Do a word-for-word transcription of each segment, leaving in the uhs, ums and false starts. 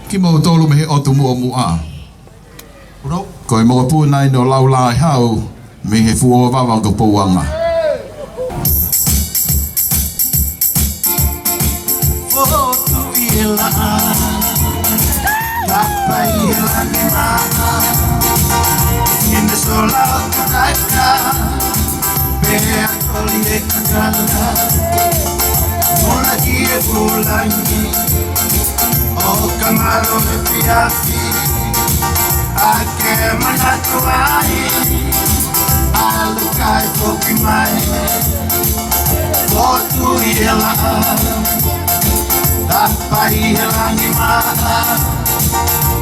Kimoutolu mei he ʻotu muʻomuʻa. Ko e mokopuna eni ʻo Laulaʻehau mei he fuʻu ʻovava ko Pouanga. Fotu ʻi he laʻā, tapa ʻi he langi maʻa, ʻi he sola ʻoku taika, pea toli e kakala, mula ki he fuʻu langi, ʻo ka mālō e efiafi, ʻa ke manatu ai, ʻalu kae foki mai, fotu ʻi he laʻā, tapa ʻi he langi maʻa,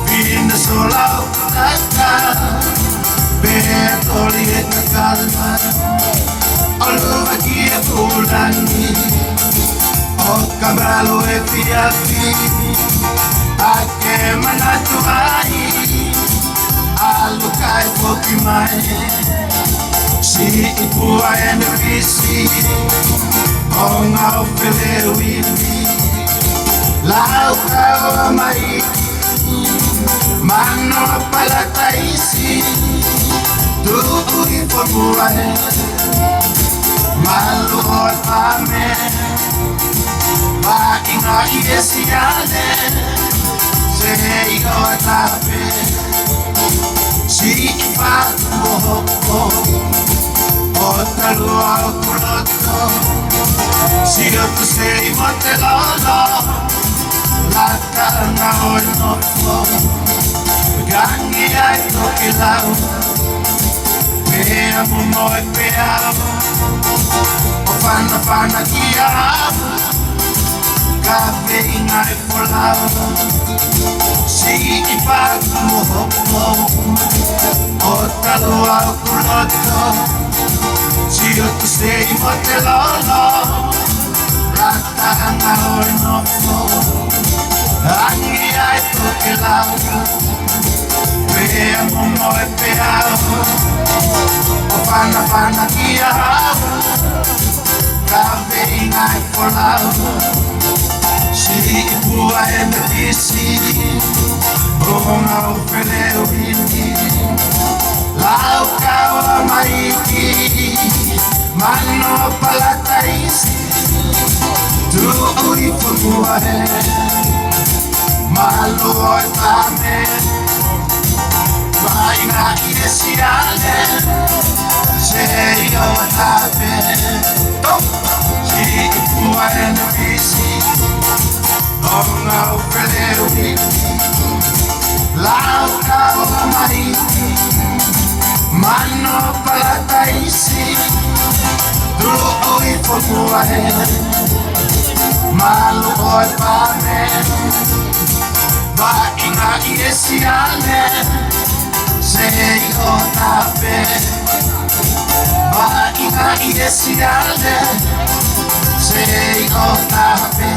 ʻi he sola ʻoku taika, pea toli e kakala, ʻo lava ki he fuʻu langi, ʻo ka mālō e efiafi, ʻa ke manatu ai, ʻalu kae foki mai. Siʻi pua ʻene visi, ʻo ngau pele uini, lau kau mai, mano palataisi, tuʻu ʻi Fomuahe, malu ʻo e pame, vaʻinga ʻi he siale, seʻi ʻo tape, siʻi patu ʻo hoko, ʻo talua ʻoku loto, sio tu seʻi mo te lolo, laka ʻanga ʻo e nofo, kangi ai tokelau, pea mo mo e peau, ʻo fanafana ki ai, ka feinga e folau, siʻi patu ʻo hoko, ʻo talua ʻoku loto, sio tu seʻi mo te lolo, laka ʻanga ʻo e nofo, angi ai tokelau, pea mo mo e peau, ʻo fanafana ki ai, ka feinga e folau, siʻi pua ʻene visi, ʻo ngau pele uini, lau kau mai ki, mano palataisi, tuʻu ʻi Fomuahe, malu ʻo e pame, vaʻinga ʻi he siale, seʻi ʻo tape, siʻi pua ʻene visi, ʻo ngau pele uini, lau kau mai, mano palataisi, tuʻu ʻi Fomuahe, malu ʻo e pame, vaʻinga ʻi he siale, seʻi ʻo tape, vaʻinga ʻi he siale, seʻi ʻo tape,